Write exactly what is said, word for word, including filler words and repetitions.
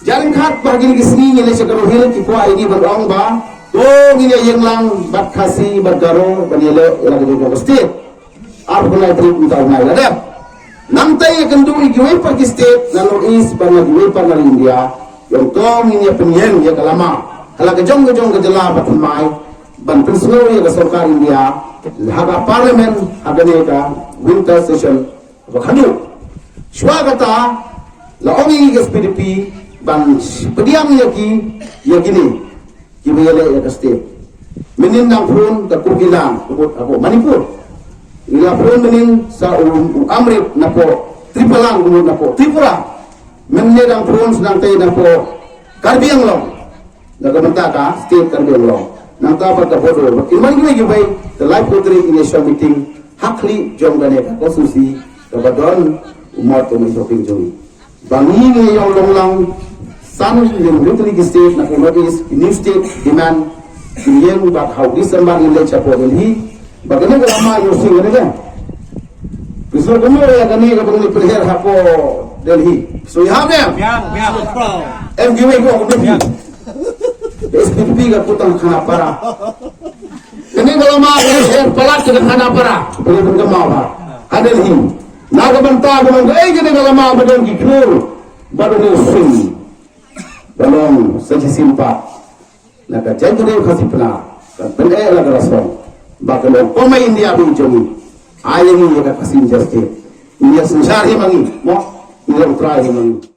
Jan kat ba kine ki sngi ngi leit sha Garo Hills, ki kwah ïa ngi ban ong ba to ngin ïa ïeng lang bad Khasi bad Garo ban ïaleh ïa la ka jong ka state. Arphew lai tarik mynta u bnai la dep. Nangta ïa kynduh ïa kiwei pat ki state na North East bad na kiwei pat na India, ïa to ngin ïa pynïeng ïa ka lama ha la ka jong ka jong ka jylla bad thymmai ban pynsngew ïa ka sorkar India ha ka parliament ha kane ka winter session ba khadduh. Shuwa kata la ong ïa ka S P D P ban pdiang ïa ki, ïa kine kiba ïaleh ïa ka state. Mynnin dang phone ka Kukiland, ka mut hapoh Manipur. Ngi la phone mynnin sa u, u Amrit napoh Tripaland, ka mut napoh Tripura. Mynnin dang phone sa nangta napoh Karbi Anglong. Na ka bynta ka state Karbi Anglong. Nangta bad ka Bodo, bad kin man kiwei kiwei, te laiphew tarik ngin ïa shong meeting ha khlieh jong kane ka constituency kaba don u Mot Umhing Hoping jong ngi. Ba ngi ngi ïa long lang san leng leng tylli ki state na ka North East, ki new state demand, ki ïeng bad ha u December ngin leit shapoh Delhi. Ba kane ka lama ïa u sing kane ka. Ki sngewthuh ïa kane kaba ngi pynher hapoh Delhi. So ïa ha ne? Em kiwei ko ko Delhi. Ka S P D P ka kut tang Khanapara. Kane ka lama ka her palat ka Khanapara. Kane ka lama ba ha Delhi. Na ka bynta ka long kaei kane ka lama ba don ki khlur ba don ki sing. Ba long sa shisien pat na ka jaitbynriew Khasi Pnar kan pyneh la ka rasong ba ka long kum India ba i jong i. Ai ïa ngi ïa ka Khasi Justice. Ngi ïa synshar hi ma ngi mo. Ngi ïa u trai hi ma ngi.